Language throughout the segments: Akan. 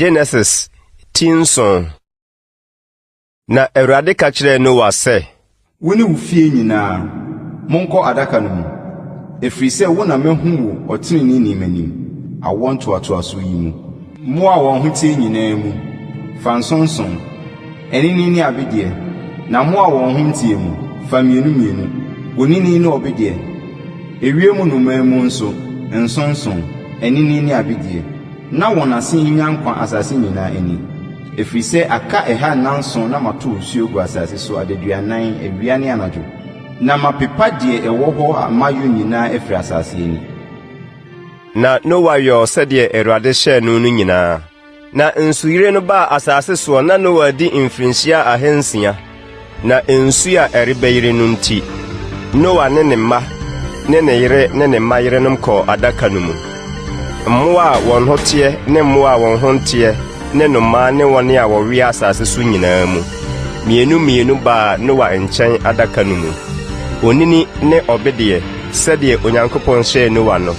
Genesis ti nson. Na Awurade ka kyerɛɛ Noa sɛ. Wo ne wo fie nyinaa, monkɔ adaka no mu, ɛfiri sɛ wo na mahu wo ɔteneneeni m'anim, awoɔ ntoatoasoɔ yi mu. Mmoa a wɔn ho teɛ nyinaa mu, fa nsonson, anini ne abedeɛ, na mmoa a wɔn ho nteɛ mu, fa mmienu mmienu, onini ne ɔbedeɛ. Ewiem nnomaa mu nso, nsonson, anini ne abedeɛ, na wɔn ase nnya nkwa asase nyinaa ani. Ɛfiri sɛ aka ɛha nnanson na mato osuo agu asase so adaduanan awia ne anadwo, na mapepa deɛ ɛwɔ hɔ a mayɔ nyinaa afiri asase ani. Na Noa yɔɔ sɛdeɛ Awurade hyɛɛ no no nyinaa. Na nsuyire no baa asase soɔ na Noa adi mfirinhyia 600. Na nsuo a ɛrebɛyiri no nti, Noa ne ne mma ne ne yere ne ne mma yerenom kɔɔ adaka no mu. Mmoa a wɔn ho teɛ ne mmoa a wɔn ho nteɛ ne nnomaa ne wɔn a wɔwea asase so nyinaa mu, mmienu mmienu baa Noa nkyɛn adaka no mu, onini ne ɔbedeɛ, sɛdeɛ Onyankopɔn hyɛɛ Noa no.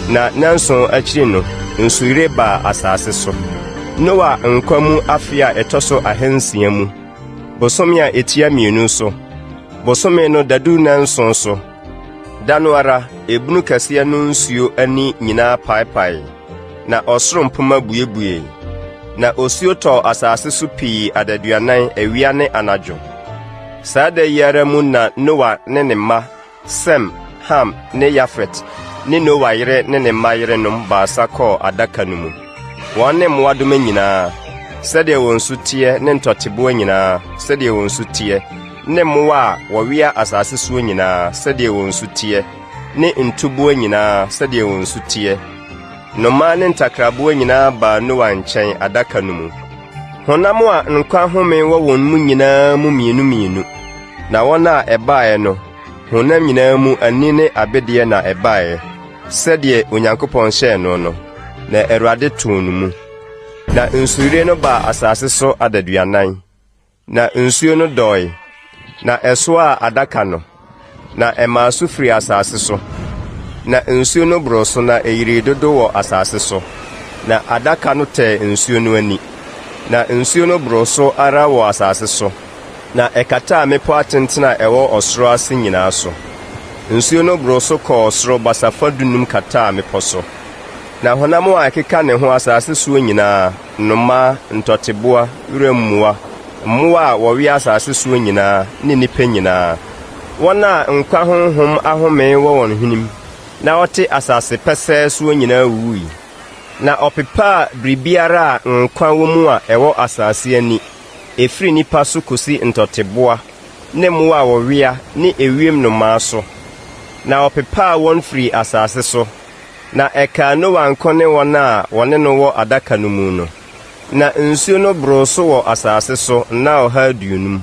Na nnanson akyiri no, nsuyire baa asase so. Noa nkwa mu afe a ɛtɔ so 600 mu, bosome a ɛtia mmienu so, bosome no dadu nnanson so, da no ara, ebunu kɛseɛ no nsuo ani nyinaa paepaee, na ɔsoro mpomma buebuei. Na osuo tɔɔ asase so pii adaduanan awia ne anadwo. Saa da yi ara mu na Noa ne ne mma Sem, Ham ne Yafet ne Noa yere ne ne mma yerenom baasa kɔɔ adaka no mu. Wɔn ne mmoadoma nyinaa, sɛdeɛ wɔn su teɛ ne ntɔteboa nyinaa, sɛdeɛ wɔn su teɛ, ne mmoa a wɔwea asase soɔ nyinaa, sɛdeɛ wɔn su teɛ, ne ntuboa nyinaa, sɛdeɛ wɔn su teɛ. Nnomaa ne ntakraboa nyinaa baa Noa nkyɛn adaka no mu. Honam a nkwa home wɔ wɔn mu nyinaa mu mmienu mmienu, na wɔn a ɛbaeɛ no, honam nyinaa mu ani ne abedeɛ na ɛbaeɛ, sɛdeɛ Onyankopɔn hyɛɛ no no, na Awurade too no mu. Na nsuyire no baa asase so adaduanan. Na nsuo no dɔe, na ɛsoaa adaka no, na ɛmaa so firii asase so. Na nsuo no boroo so na ɛyirii dodo wɔ asase so, na adaka no tɛɛ nsuo no ani. Na nsuo no boroo so ara wɔ asase so, na ɛkataa mmepɔ atentene a ɛwɔ ɔsoro ase nyinaa so. Nsuo no boroo so kɔɔ soro basafa dunum kataa mmepɔ so. Na honam a ɛkeka ne ho asase soɔ nyinaa, nnomaa, ntɔteboa, wuram mmoa, mmoa a wɔwea asase soɔ nyinaa, ne nnipa nyinaa. Wɔn a nkwa honhom ahome wɔ wɔn hwenem na wɔte asase pɛsɛɛ soɔ nyinaa wuwui. Na ɔpepaa biribiara a nkwa wɔ mu a ɛwɔ asase ani, ɛfiri nnipa so kɔsi ntɔteboa ne mmoa a wɔwea ne ewiem nnomaa so, na ɔpepaa wɔn firii asase so. Na ɛkaa Noa nko ne wɔn a wɔne no wɔ adaka no mu no. Na nsuo no boroo so wɔ asase so nna 150.